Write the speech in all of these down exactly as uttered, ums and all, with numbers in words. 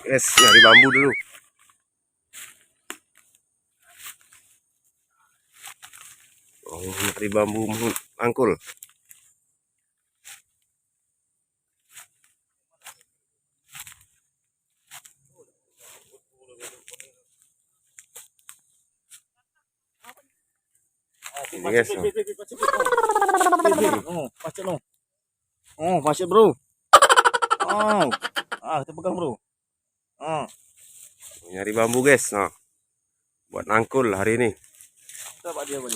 Guys, nyari bambu dulu. Oh, nyari bambu nangkul. Ini, guys, oh. Oh, pacet, no. Oh, pacet, bro. Oh. Ah, kita pegang, bro. Ah. Nyari bambu, guys. Nah. Buat nangkul hari ini. Coba dia, bro.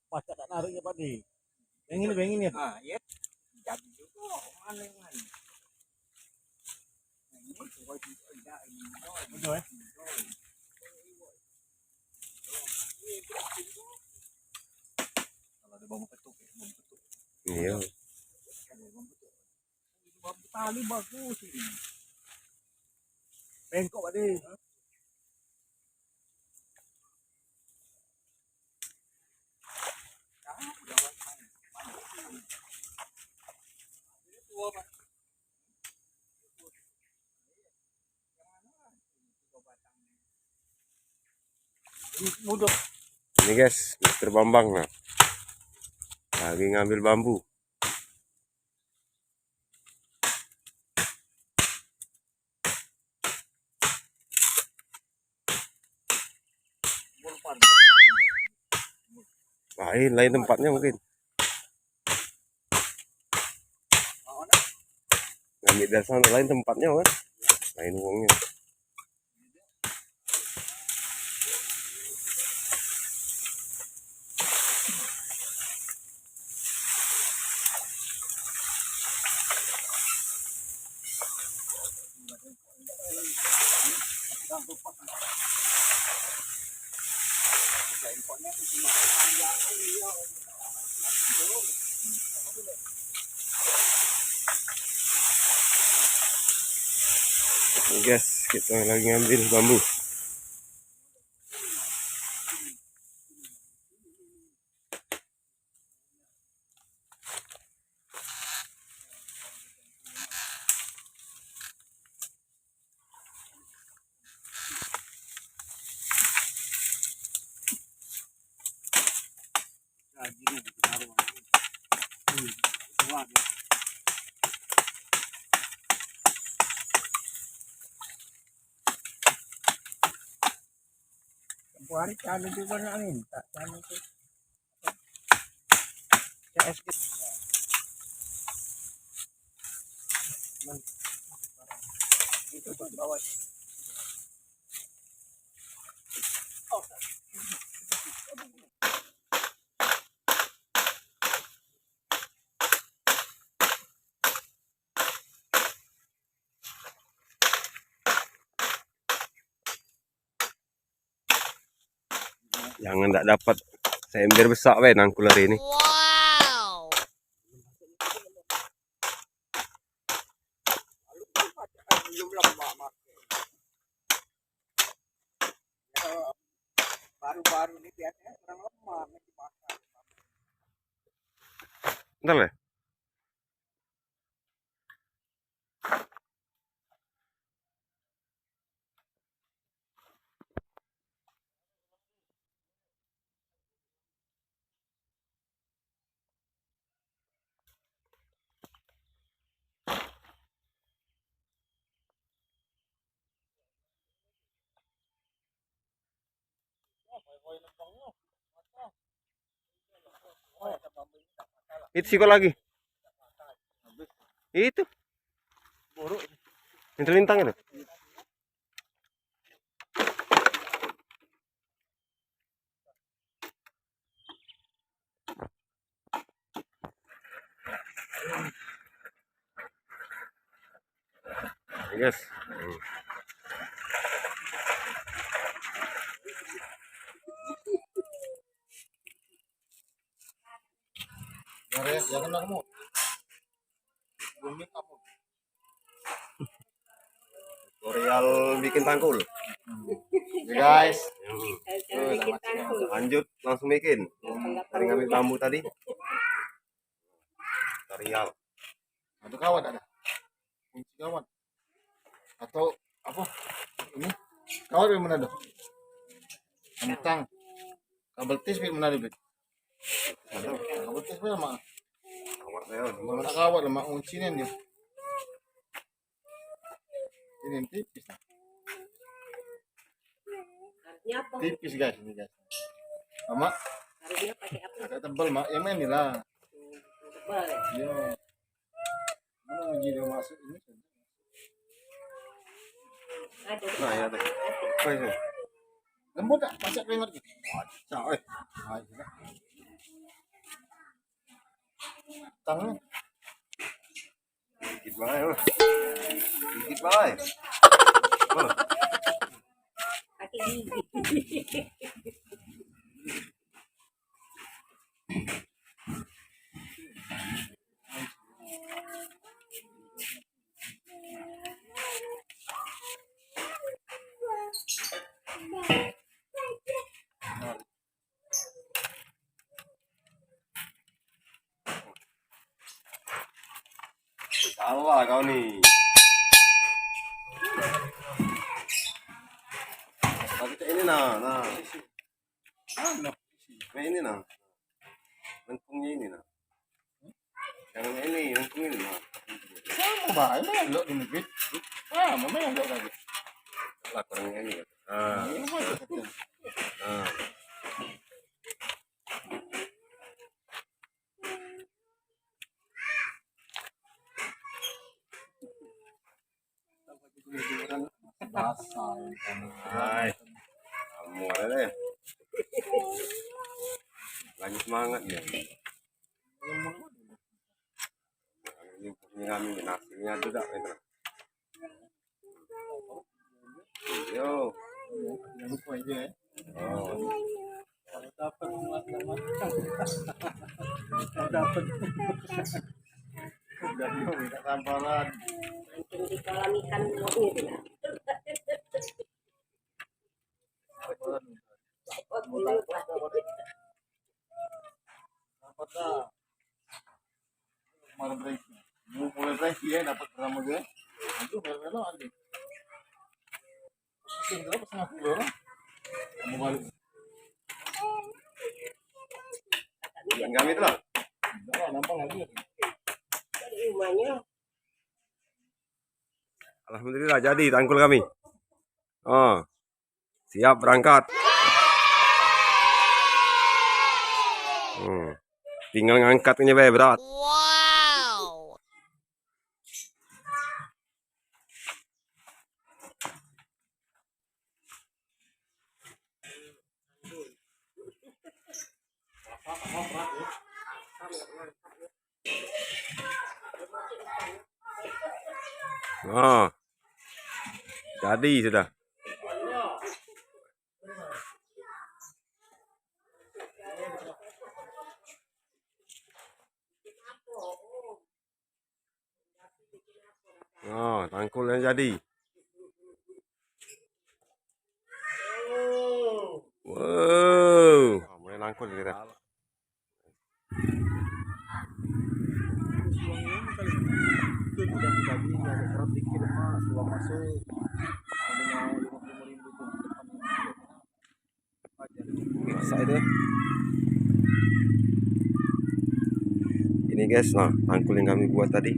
Pacak tak narik ya, Pak Di? Yang ini, yang ini. Ah, iya. Jadi juga mana yang mana? Ini coba juga ini. Betul, eh? Kalau ada bambu ketuk, ya, bambu ketuk. Iya. Ada bambu ketuk. Bambu tali bagus ini. Bengkok tadi. Ini, guys, Mister Bambang, nah. Lagi ngambil bambu. Lain, lain tempatnya mungkin. Ngambil dari sana, lain tempatnya, kan? Lain uangnya. Guys, kita lagi ngambil bambu. Tempo hari kalu juga nak minta kalu tu. C S G. Itu tu bawah. Jangan dak dapat seember besak bae nangkul hari ini. Wow. Baru-baru ni biasanya orang lemah masih makan. Bentar, Le. Itu sikok lagi. Itu. Yang terlintang itu. Yes. Jangan kamu. Tutorial bikin tangkul. Oke, guys. Lanjut, langsung bikin. Dari ngambil bambu tadi. Tutorial. Satu kawan ada. Gawat. Atau apa? Ini kawat yang mana tu? Kentang. Kabel tis yang mana tu? Kabel tis mana, Mak? Kawat ya, mana kawat lah, Mak, kunci ni dia. Ini tipis. Tipis, guys, ini, guys. Mak, agak tebal, Mak. Yang mana ni lah? Tebal. Ya. Mana lagi dia masuk ini? Nah, ya, tu. Apa itu? Lembut tak? Masak keringat gitu. Pacak, eh. Ah, iya. Tangan. Dikit bae, oh. Dikit bae. Oh. Salah kau ni. Pakai ini nah, nah. Nah, ini nah. Lengkungnya ini nah. Jangan ini, lengkung ini nah. Sama bae, melok di negeri. Ah, melok lagi. Lah, kurang ini. Ah. Ini mah. Ah. Basah, ya. Hai. Kamu ada deh. Lagi semangat dia. Ini, ini kami nasinya ada tak, gitu. Yo. Jangan lupa aja, ya. Oh. Kalau dapat, kalau dapat. Udah, yo, minta samparan. Mancing di kolam ikan dulu, gitu, ya. Samparan. Dapat dulu. Dapat dah. Kemarin berengki. Mu mulai berengki ya, dapat pertama gue. Aduh, melo-melo aja. Pusing terus, setengah puluh lah. Kamu balik. Yang kami tu lah. Enggak lah, nampak lagi. Dari rumahnya. Alhamdulillah, jadi tangkul kami. Oh. Siap berangkat. Hmm. Tinggal ngangkatnya bae berat. Nah, jadi sudah. Nah, tangkul yang jadi. Wow. Mulai nangkul kita. Masak itu. Ini guys, nah, tangkul yang kami buat tadi.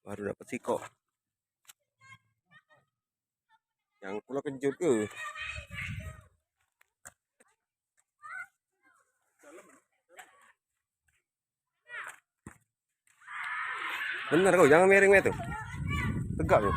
Baru dapat sikok. Yang pula kejut ke. Bener kau, jangan miring tu. Tegak tu.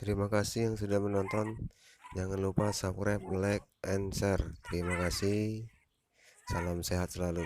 Terima kasih yang sudah menonton. Jangan lupa subscribe, like, and share. Terima kasih. Salam sehat selalu.